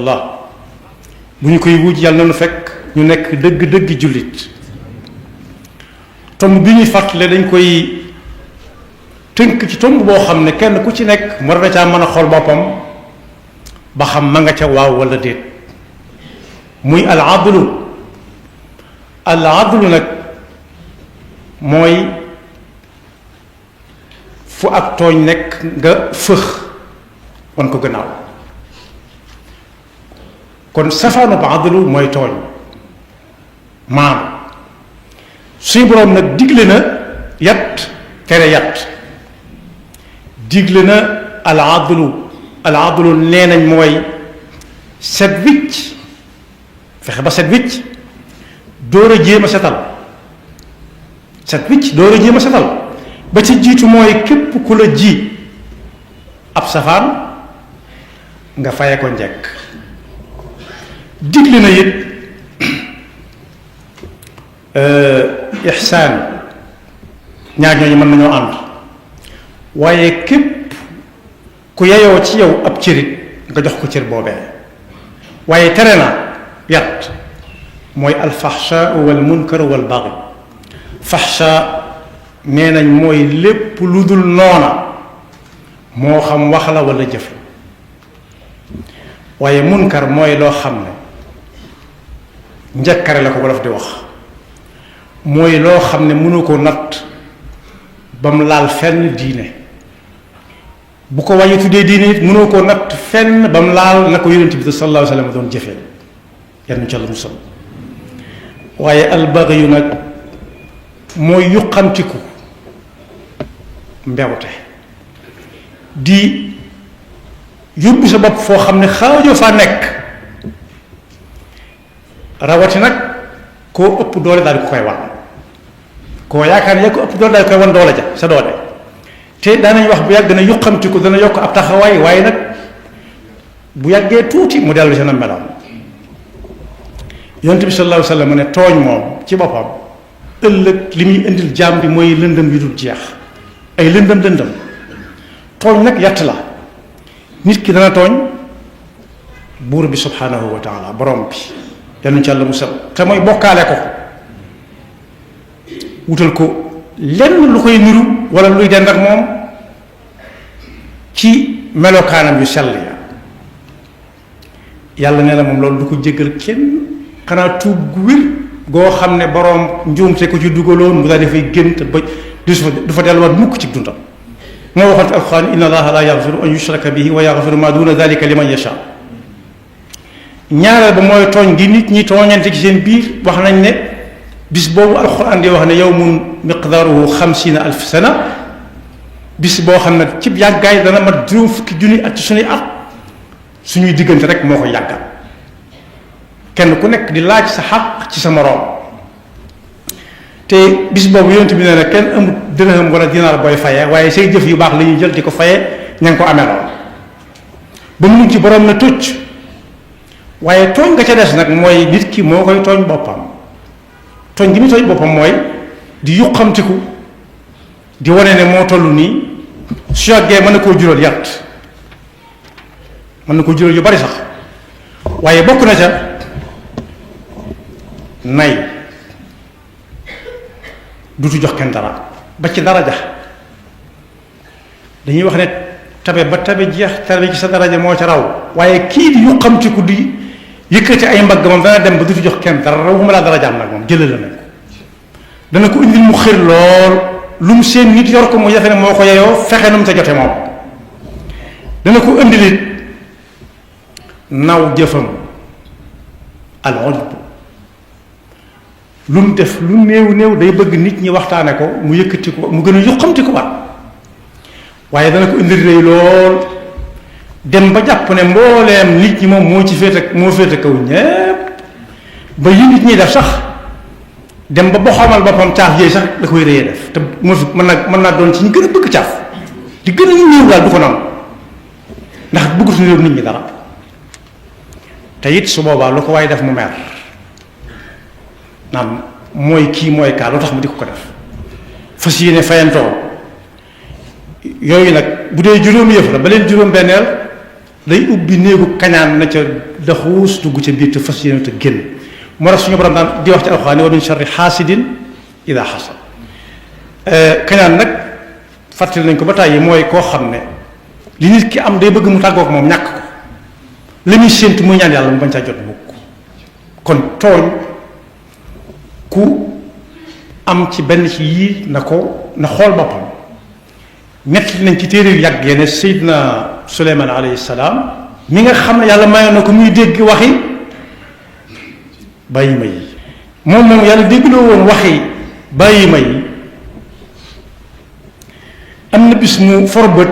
Allah bu ñu koy wuj yàlla na nu fekk ñu nekk dëgg-dëgg jullit tomb bi ñuy fàttale dañ koy tënk ci tomb boo xam ne kenn ku ci nekk war na caa mën a xool boppam ba xam ma nga ca waaw wala déet muy al adlu nag mooy fu ak tooñ nekk nga fëx wan ko gannaaw kon safaanu ba adlu mooy tooñ maanu suñu boroom nag digle na yat tere yat digle na al adlu nee nañ mooy set wicc fexe ba set wicc door a jéem a setal set wicc door a jéem a setal ba ci jiitu mooy képp ku la ji ab safaan nga faye ko njekk digle na it ixsaan ñaar ñooñu mën nañoo ànd waaye képp ku yeyoo ci yow ab cërit nga jox ko cër boobee waaye tere na yat mooy alfaxsha wal munkar wal baghi faxsha nee nañ mooy lépp lu dul noona moo xam wax la wala jëf la waaye munkar mooy loo xam ne njëkkare la ko wolof di wax mooy loo xam ne mënu ko natt ba mu laal fenn diine bu ko wàññi tuddee diine it mënoo koo natt fenn ba mu laal na ko yonent bi sallallahu alayhi wa sallam doon jëfee yan ca la musal waaye albaghi yu nag mooy yuqamtiku mbewte di yóbbu sa bopp foo xam ne xaajoo faa nekk rawati nag koo ëpp doole daal di ko koy wan koo yaakaar ne yaa ko ëpp doole daal di koy wan doole ja sa doole te daanañ wax bu yàgg na yuqamtiku dana yokk ab taxawaay waaye nag bu yàggee tuuti mu dellu si na meloon yonent bi sallallahu alayhi wa sallam ne tooñ moom ci boppam ëllëg li muy indil jaam bi mooy lëndëm yu dul jeex ay lëndëm tooñ nag yatt la nit ki dana tooñ buur bi subhanahu wa taala borom bi yanuñ ci yàlla musal te mooy bokkaale ko wutal ko lenn lu koy niru wala luy dend ak moom ci melokaanam yu sell ya yàlla nee na moom loolu du ko jéggal kenn xanaa tuub gu wér goo xam ne boroom njuumte ko ci dugaloon mu daal dafay gént ba du fa delluwaat mukk ci dundam moo waxoon ci alxuraan inna allaha la yaxfiru an yushraka bihi wa yaxfiru ma duna dalika liman yasha ñaareel ba mooy tooñ gi nit ñi tooñante ci seen biir wax nañ ne bis boobu alxuraan di wax ne yawmun miqdaaruhu 50,000 sana bis boo xam ne ci yàggaay dana mat 50,000 at ci suñuy at suñuy diggante rek moo ko yàggal kenn ku nekk di laaj sa xaq ci sa moroom te bis boobu yonent bi nee na kenn amut dërëm wala dinaar booy faye waaye say jëf yu baax la ñuy jël di ko faye ña ngi ko ameloon ba mu mujj boroom na tucc waaye tooñ nga ca des nag mooy nit ki moo koy tooñ boppam tooñ gi mu tooñ boppam mooy di yuqamtiku di wane ne moo toll nii su yàggee mën na koo jural yàtt mën na koo jural yu bari sax waaye bokk na ca nay dutu jox kenn dara ba ci daraja dañuy wax ne tabe ba tabe jeex tabe ci sa daraja moo ca raw waaye kii di yuqamtiku di yëkkati ay mbagg moom dana dem ba dutu jox kenn dara waxuma laa darajaam nag moom jëlale nañ ko dana ko indil mu xër lool lu mu seen nit yor ko mu yafe ne moo ko yeyoo fexe nu mu ca jote moom dana ko indilit naw jëfam al ujb lu mu def lu néew day bëgg nit ñi waxtaane ko mu yëkkati ko mu gën a yuqamti ko waat waaye dana ko indil rëy lool dem ba jàpp ne mbooleem nit ñi moom moo féete kaw ñépp ba yi nit ñi def sax dem ba xamal boppam caaf yooyu sax da koy rëyee def te mën naa doon ci ñu gën a bëgg caaf di gën a néew daal du ko nangu ndax bëggatu néew nit ñi dara te it su boobaa lu ko waaye def mu mer naan mooy kii mooy kaa lu tax mu di ko def fas yéene fayantoo yooyu nag bu dee juróomi yëf la ba leen juróom benneel day ubbi néegu kañaan na ca daxuus dugg ca biir te fas yéene te génn moo tax suñu borom daan di wax ci alxuraan wa min sharri xaasidin ida xasad kañaan nag fàttali nañ ko ba tàyyi mooy koo xam ne li nit ki am day bëgg mu tàggook moom ñàkk ko li muy séentu muy ñaan yàlla mu bañ caa jot mukk kon tooñ ku am ci benn ci yii na xool boppam ñett nañ ci téere yu yàgg yene Seydina Suleymaan alayhi salaam mi nga xam ne yàlla mayoon na ko muy dégg waxi bàyyi ma yi moom yàlla déggloo woon waxi bàyyi ma yi am na bis mu for bët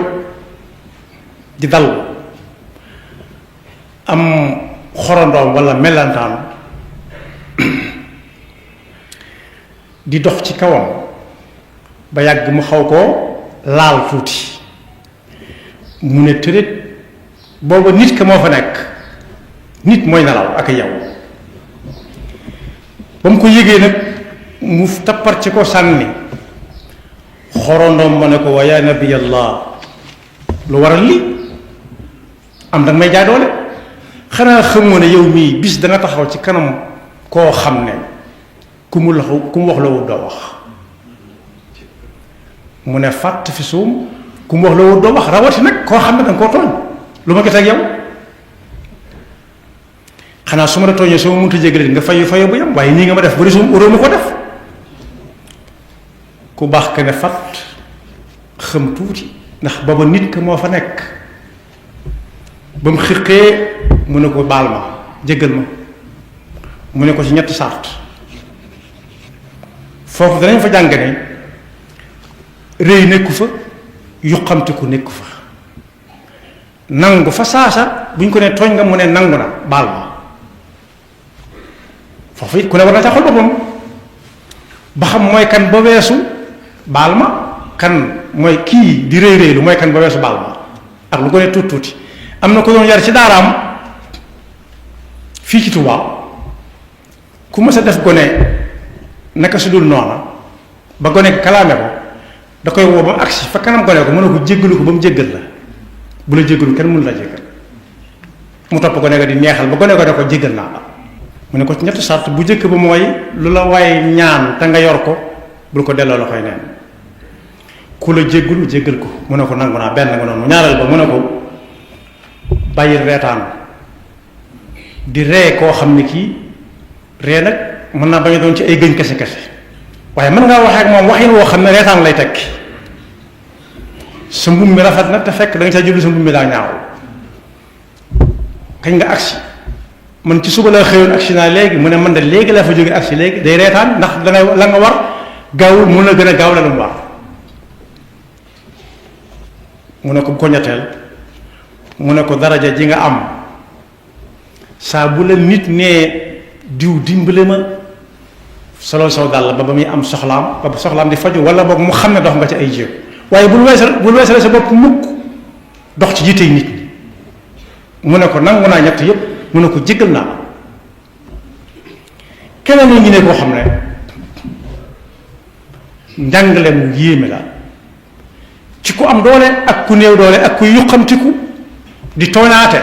di dal am xorondoom walla melantaan di dox ci kawam ba yàgg mu xaw koo laal tuuti mu ne tërét booba nit ka moo fa nekk nit mooy nelaw ak yow ba mu ko yëgee nag mu tappar ci ko sànni xorondoom ma ne ko wa yaa nabiyallah lu waral li am danga may jaay doole xanaa xamoo ne yow mii bis danga taxaw ci kanam koo xam ne ku mu wax la wut doo wax mu ne fàtt fi suum ku mu wax la wut doo wax rawati nag koo xam ne danga koo tooñ lu ma gis ak yow xanaa su ma la tooñee su ma mënta jégalee nga fayu bu yam waaye nii nga ma def bari suum uróo ma ko def ku baax ka ne fàtt xam tuuti ndax booba nit ka moo fa nekk ba mu xiqee mu ne ko baal ma jéggal ma mu ne ko ci ñetti sart foofu danañ fa jàng ne rëy nekku fa yuqamtiku nekku fa nangu fa saasa bu ñu ko ne tooñ nga mu ne nangu na baal ma foofu it ku ne war na ca xol boppam ba xam mooy kan ba weesu baal ma kan mooy kii di rëy rëylu mooy kan ba weesu baal ma ak lu ko ne tuuti tuuti am na ko doon yar ci daaraam fii ci Tuubaa ku mës a def gone naka su dul noona ba gone kalaame ko da koy woo ba mu agsi fa kanam gone ko mën na ko jéggalu ko ba mu jéggal la bu la jéggalu kenn mënu la jéggal mu topp gone ko di neexal ba gone ko da ko jéggal naa la mu ne ko ci ñetti sart bu jëkk ba mooy lu la waaye ñaan te nga yor ko bul ko delloo loxoy neen ku la jéggalu jéggal ko mu ne ko nangu naa benn nga noonu ñaareel ba mu ne ko bàyyi reetaan di ree koo xam ne kii ree nag mën naa bañ a doon ci ay gëñ kese kese waaye mën ngaa waxee ak moom waxin woo xam ne reetaan lay tekki sa mbubb mi rafet na te fekk da nga ca jublu sa mbubb mi daa ñaaw kañ nga agsi man ci suba la xëyoon agsi naa léegi mu ne man de léegi laa fa jóge agsi léegi day reetaan ndax dangay la nga war gaawul mun na gën a gaaw la lu mu war mu ne ko bu ko ñetteel mu ne ko daraja ji nga am saa bu la nit nee diw dimbale ma solo saw dàll ba muy am soxlaam ba soxlaam di faju wala boog mu xam ne dox nga ci ay jéego waaye bul weesale sa bopp mukk dox ci jiite nit ñi mu ne ko nangu naa ñett yépp mu ne ko jéggal naa keneen la ñu ne koo xam ne njàngale mu yéeme la ci ku am doole ak ku néew doole ak ku yuqamtiku di tooñaate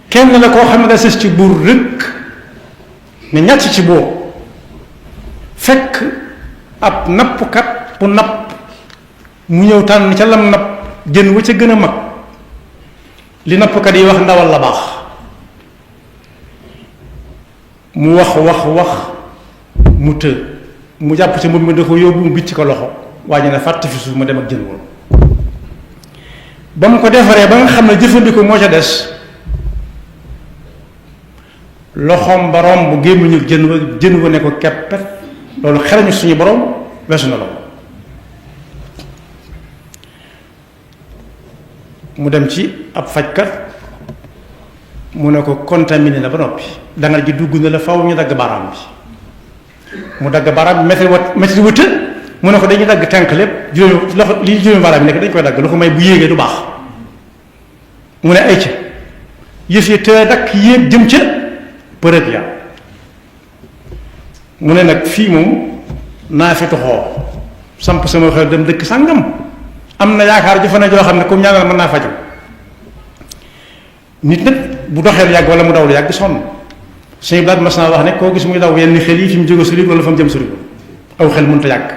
kenn la koo xam ne da sës ci buur rëkk ne ñàcc ci boobu fekk ab nappkat bu napp mu ñëw tànn ca lam napp jën wa ca gën a mag li nappkat yi wax ndawal la baax mu wax mu të mu jàpp ca mbubb mi da ko yóbbu mu bicc ko loxo waaye ne fàtte fi suuf ma dem ak jën woon ba mu ko defaree ba nga xam ne jëfandikoo moo ca des loxoom ba romb gémmiñu jën wa ne ko keppet loolu xelañu suñu borom weesu na loolu mu dem ci ab fajkat mu ne ko contaminé na ba noppi dangal ji dugg na la faw ñu dagg baaraam bi mu dagg baaraam bi métti wëtë mu ne ko dañuy dagg tànk lépp juróomi loxo li juróomi baaraam bi nekk dañ koy dagg lu ko may bu yéegee du baax mu ne ay ca yëf yi te dakk yéeg jëm ca përëg ya mu ne nag fii moom naa fi toxoo samp sama xel dem dëkk sàngam am na yaakaar jëfane joo xam ne comme ñaanal mën naa faju nit nag bu doxee lu yàgg wala mu daw lu yàgg sonn suñu blaat mas naa wax ne koo gis muy daw yenn xel yi fi mu jóge sori wala fa mu jëm sori aw xel mënut a yàgg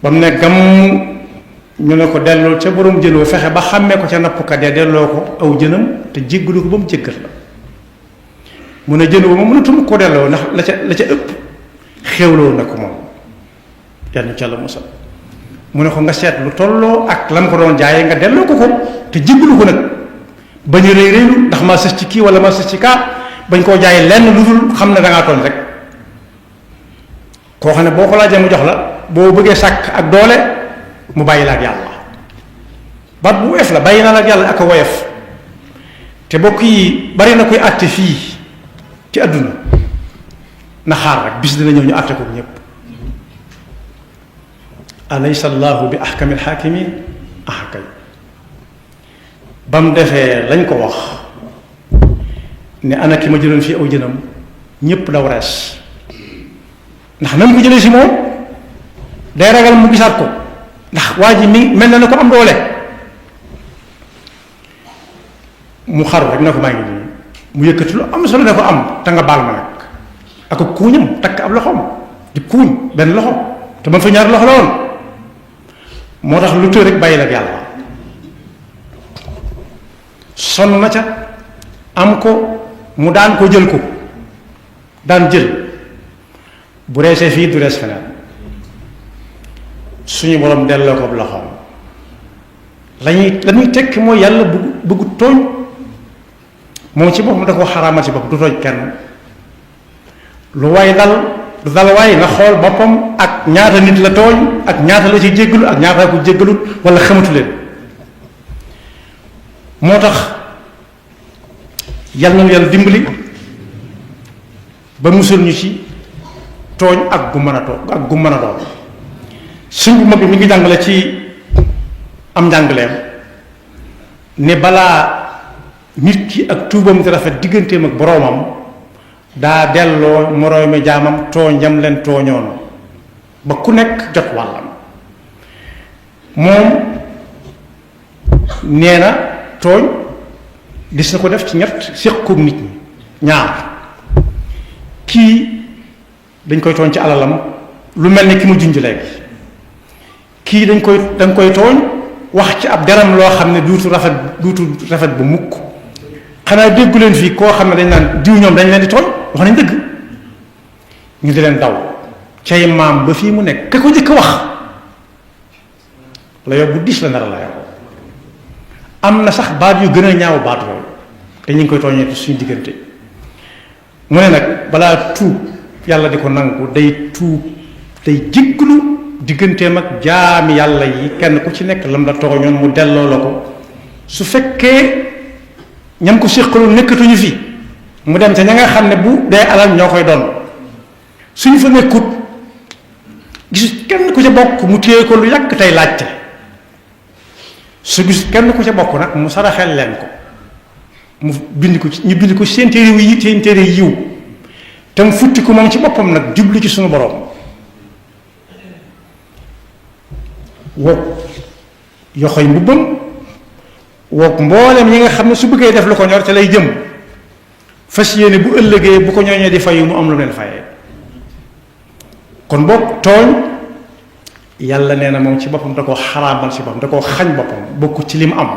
ba mu ne gam ñu ne ko delloo ca borom jën wa fexe ba xàmmee ko ca nappkat ya delloo ko aw jënam te jéggalu ko ba mu jéggal la mu ne jën wa ma mënatuma ko delloo ndax la ca ëpp xéewloo na ko moom yàlla ca la musal mu ne ko nga seet lu tolloo ak la mu ko doon jaayee nga delloo ko te jéggalu ko nag bañ a réy réylu ndax maa sës ci kii wala maa sës ci kaa bañ koo jaayee lenn lu dul xam ne dangaa tooñ rek koo xam ne boo ko laajee mu jox la boo bëggee sàkk ak doole mu bàyyi la ak yàlla baat bu woyof la bàyyi naa la ak yàlla ak a woyof te bokk yi bari na koy àtte fii ci àdduna na xaar rek bis dina ñëw ñu àtte ko ñépp alaysa allahu bi ahkamil hakimin kay ba mu defee lañ ko wax ne ana ki ma jëloon fii aw jënam ñépp daw rees ndax na mu ko jëlee si moom day ragal mu gisaat ko ndax waa ji mi mel na ko am doole mu xaru rek na ko maa ngi nii mu yëkkati lu am solo ne ko am te nga baal ma nag ak kuuñam takk ab loxoom di kuuñ benn loxo te man fa ñaar loxo la woon moo tax lu tëj rek bàyyi la ak yàlla sonn na ca am ko mu daan ko jël ko daan jël bu reesee fii du rees feneen suñu borom delloo ko loxoom la muy tekki mooy yàlla bëggu tooñ moom ci boppam da ko xaraamal ci bopp du tooñ kenn lu waay du dal waay na xool boppam ak ñaata nit la tooñ ak ñaata la ci jéggalu ak ñaata ko jéggalut wala xamatu leen moo tax yàlla na yàlla dimbali ba musul ñu ci tooñ ak gu mën a doon suñ bu mag bi mi ngi jàngale ci am njàngaleem ne balaa nit ki ak tuubam di rafet digganteem ak boroomam daa delloo moroomi jaamam tooñam leen tooñoon ba ku nekk jot wàllam moom nee na tooñ gis na ko def ci ñett séqoog nit ñi ñaar kii dañ koy tooñ ci alalam lu mel ni ki mu junj léegi kii dañ koy tooñ wax ci ab deram loo xam ne duutu rafet bu mukk xanaa déggu leen fii koo xam ne dañ naan diw ñoom dañ leen di tooñ wax nañ dëgg ñu di leen daw cay maam ba fii mu nekk ka ko njëkk wax la yow bu diis la nar la yow am na sax baat yu gën a ñaaw baat yooyu te ñu ngi koy tooñee suñu diggante mu ne nag balaa tuub yàlla di ko nangu day tuub day jéggalu digganteem ak jaami yàlla yi kenn ku ci nekk lam la tooñoon mu delloo la ko su fekkee ñam ko séqaloon nekkatuñu fi mu dem ca ña nga xam ne bu dee alal ñoo koy doon suñu fa nekkut gis kenn ku ca bokk mu téye ko lu yàgg tey laajte su gis kenn ku ca bokk nag mu saraxel leen ko mu bind ko ñu bind ko seen téere yiw te mu futti ko moom ci boppam nag jublu ci suñu borom woog yoxoy mbubbam woog mboolem ñi nga xam ne su bëggee def lu ko ñor te lay jëm fas yéene bu ëllëgee bu ko ñooñee di fayu mu am lu leen fayee kon boog tooñ yàlla nee na moom ci boppam da koo xaraamal ci boppam da koo xañ boppam bokku ci li mu am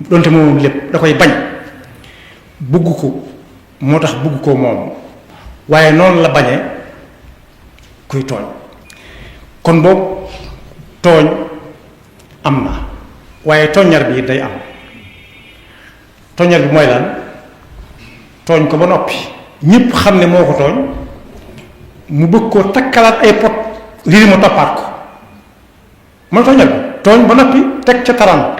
donte moom lépp da koy bañ bugg ko moo tax bugg ko moom waaye noonu la bañee kuy tooñ kon boog tooñ am na waaye tooñar bi day am tooñar bi mooy lan tooñ ko ba noppi ñépp xam ne moo ko tooñ mu bëgg koo takkalaat ay pot lii mu toppaat ko mooy tooñar bi tooñ ba noppi teg ca taran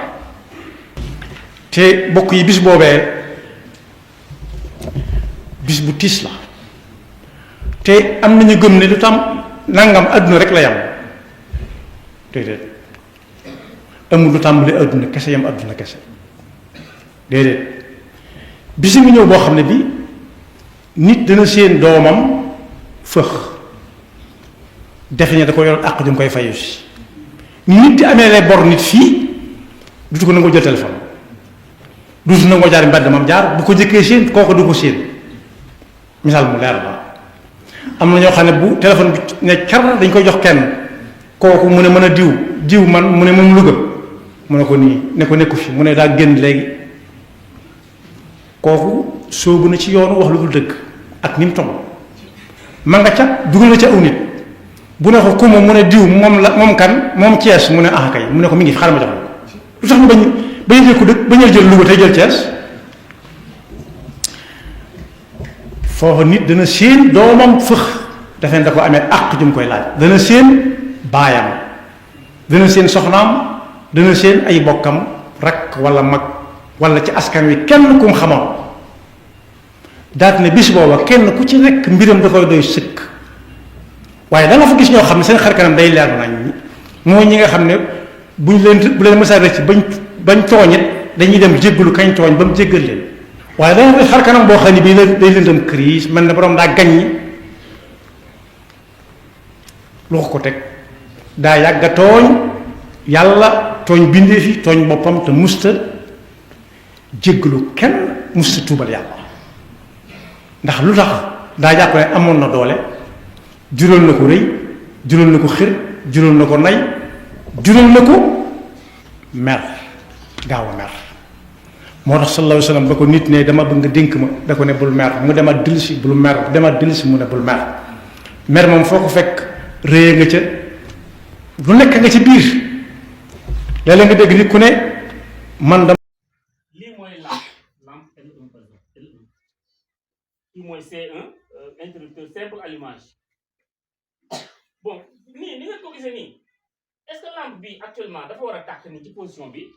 te bokk yi bis boobee bis bu tiis la te am nañu gëm ne lu tam nangam àdduna rek la yam déedéet amul lu tàmbali àdduna kese yam àdduna kese déedéet bisi mu ñëw boo xam ne bi nit dana seen doomam fëx defe ne da ko yoroon àq ju koy fayu si nit di amee lay bor nit fii dutu ko nangoo jël téléphone duutu nangoo jaar mbedd mam jaar bu ko jëkkee séen kooku du ko séen misaal mu leer la am na ñoo xam ne bu téléphone bi ne car dañ koy jox kenn kooku mu ne mën a diw man mu ne moom Louga mu ne ko nii ne ko nekku fi mu ne daa génn léegi kooku soobu na ci yoonu wax lu dul dëgg ak ni mu toll ma nga ca dugal na ca aw nit bu ne ko ku mu ne diw moom kan moom Thiès mu ne ah kay mu ne ko mi ngi fi xaaral ma jox la lu tax mu bañ jël ko dëkk bañ a jël Louga tey jël Thiès foofu nit dana séen doomam fëx defe ne da ko amee àq jum koy laaj dana séen baayam dana séen soxnaam dana séen ay bokkam rakk wala mag wala ci askan wi kenn ku mu xamoon daat ne bis booba kenn ku ci nekk mbiram da koy doy sëkk waaye da nga fa gis ñoo xam ne seen xar kanam day leer nañ mooy ñi nga xam ne bu leen mësa rëcc bañ tooñit dañuy dem jéggalu kañ tooñ ba mu jéggal leen waaye da nga gis xar kanam boo xam ne bii day lëndëm crise mel ne borom daa gaññi lu ko teg daa yàgga tooñ yàlla tooñ bindee fi tooñ boppam te musta jéggalu kenn musta tuubal yàlla ndax lu tax daa jàpp ne amoon na doole jural na ko rëy jural na ko xër jural na ko nay jural na ko mer gaaw a mer moo tax sallallahu alayhi wa sallam ba ko nit ne dama bëgg nga dénk ma da ko ne bul mer mu demaat dellusi bul mer demaat dellusi mu ne bul mer mer moom foo ko fekk rëye nga ca lu nekk nga ci biir léeg-léeg nga dégg nit ku ne man dama lii mooy lampe L1 par exemple L1 kii mooy C1 interrupteur simple allumage bon nii ni nga ko gisee nii est-ce que lampe bi actuellement dafa war a tàkk nii ci position bi